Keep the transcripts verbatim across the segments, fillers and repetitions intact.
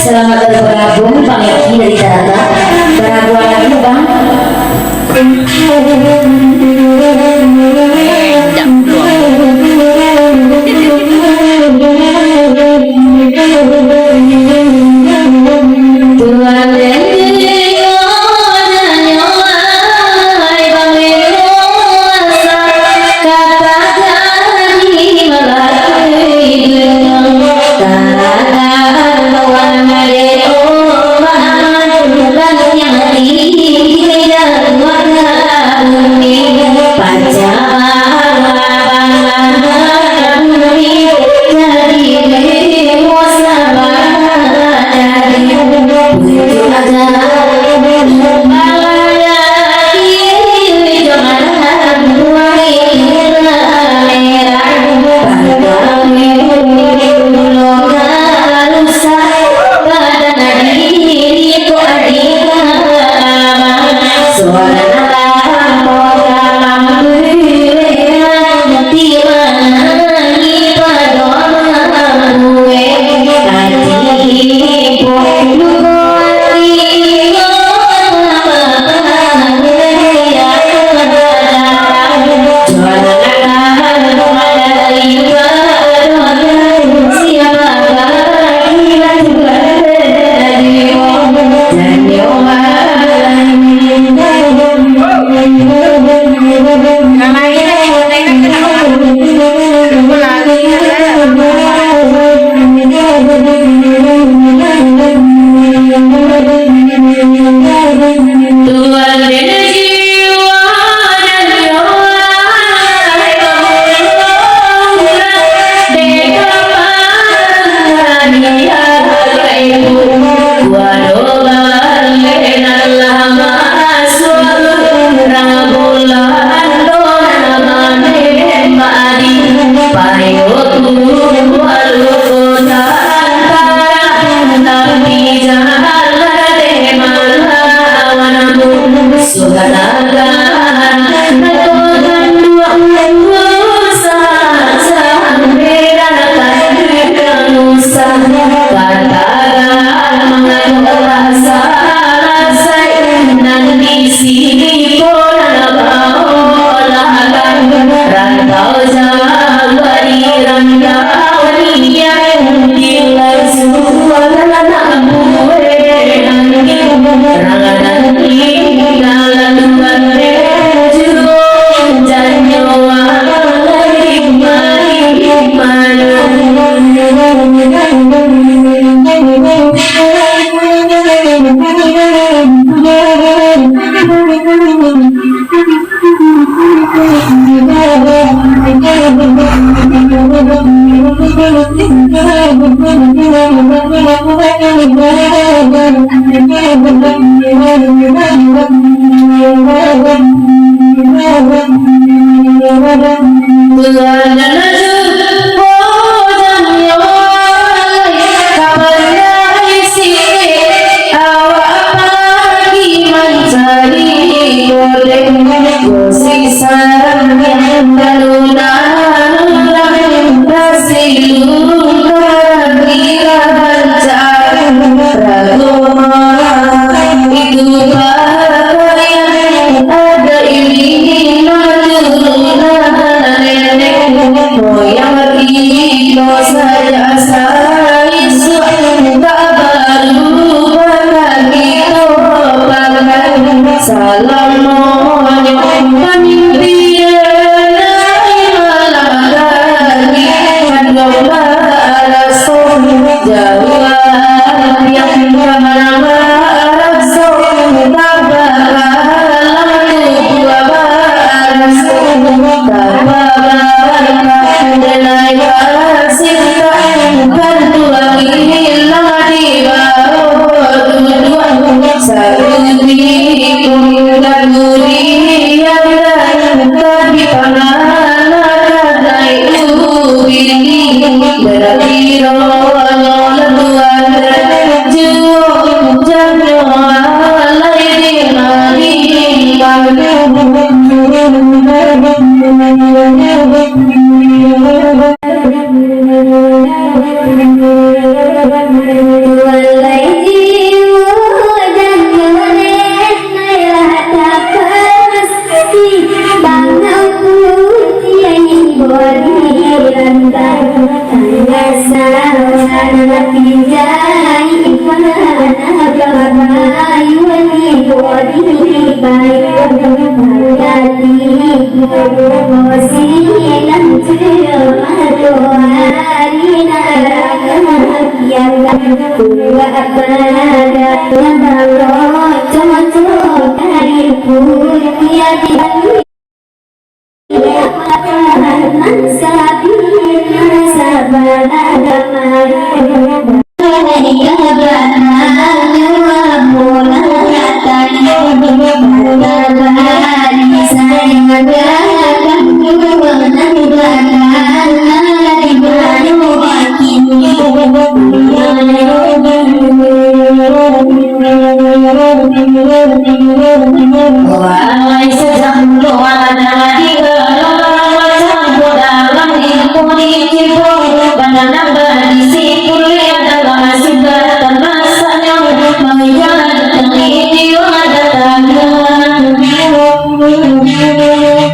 Selamat bergabung, Bang Eki dari Tarata. Bergabung lagi, Bang. Salamonyo pamimpinan ai malam tadi, kaduo baraso jauah piang ka malam baraso, tabaraso dua baraso, tabaraso denai basinta, kan tuang ilang di bawah duduak.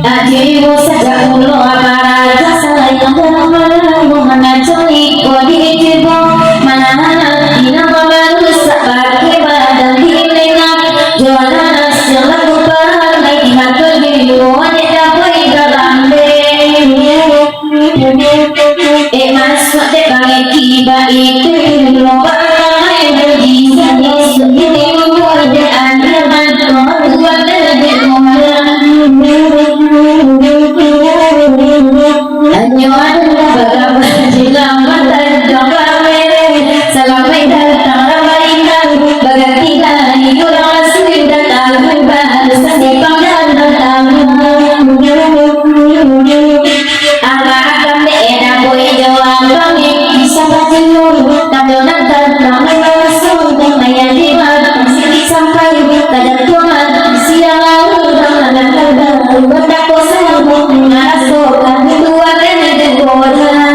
Adimu sajak pulo maraja sayang, mangajari ko di tibo, manahan ati nan barusak, pakai badan dilengak, jo nanas yang laku pahamai, di mata biru, ade dapai garambe. Eh, masuak dek bangeki baitu, loba main budi, saisuak dek minggu dek ane, bantuan buat dek orang. Hanyo ado babarapo jilamah tantang ramai, salamaik datang ramai indah, baganti dari urang asuih datang, baru sasipang dan datang. Arah kami enak boy jawab kami, bisa bajinur, tadonan tantang langsung, maya di waktu sini sampai, kadang Tuhan siang lalu, tangan kadang, buat tak kosong, ngaraso kami dua kali dua orang.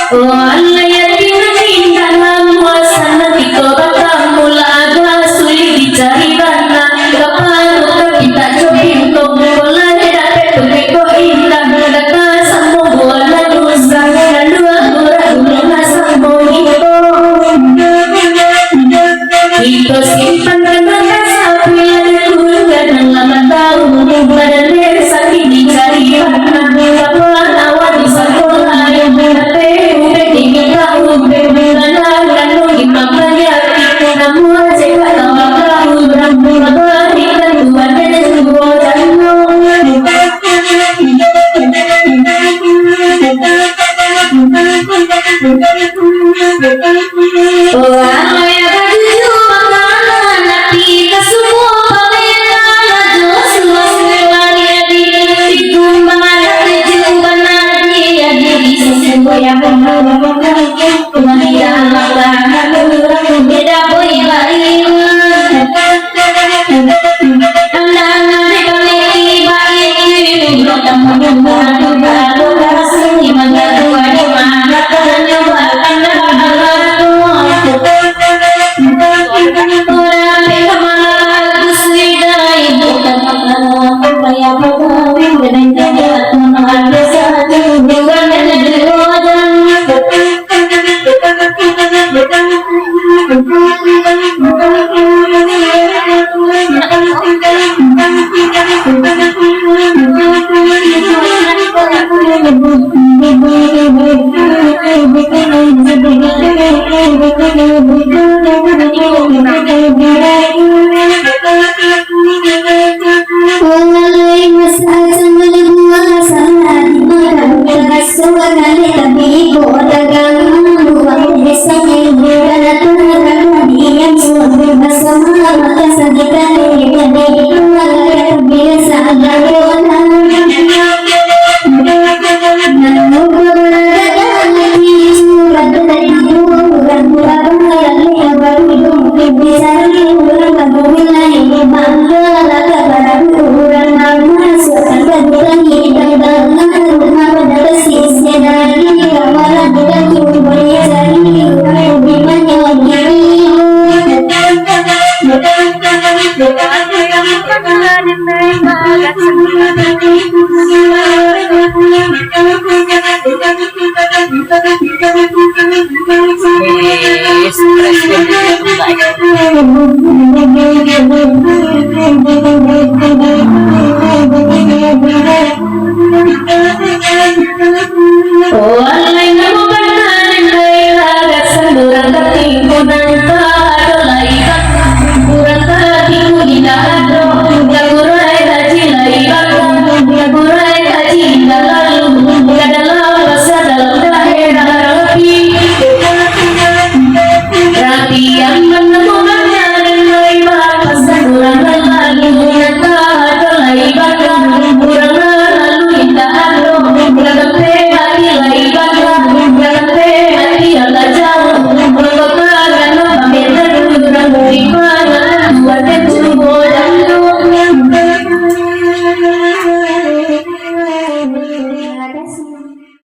Oh, alah yatim nan indak namuah, sanang kito batamu lah agak sulik dicari bana. Kapalo ka pita jo pinto, kolai dapek tu peko indah, kata samo buah nan usah, nan dua urang gunung lah samo hito. Kito simpan kanai ka sapi, anak guru gadang lapan taun, badan dek sakik dicari bana, bapa awak di sakolah, tapi ubek di kita ubek, anak kandung di pamanyaki, namuah cekak tawa ka urang, bapa di kantuan dek juo jano. Urang yang bajujur bakalan, tapi ka sumua pamela, jo suruah lari adi, dikumbang anak tuju bana, adi, adi, di susu yang Tuhan tidak makan, tidak boleh bari.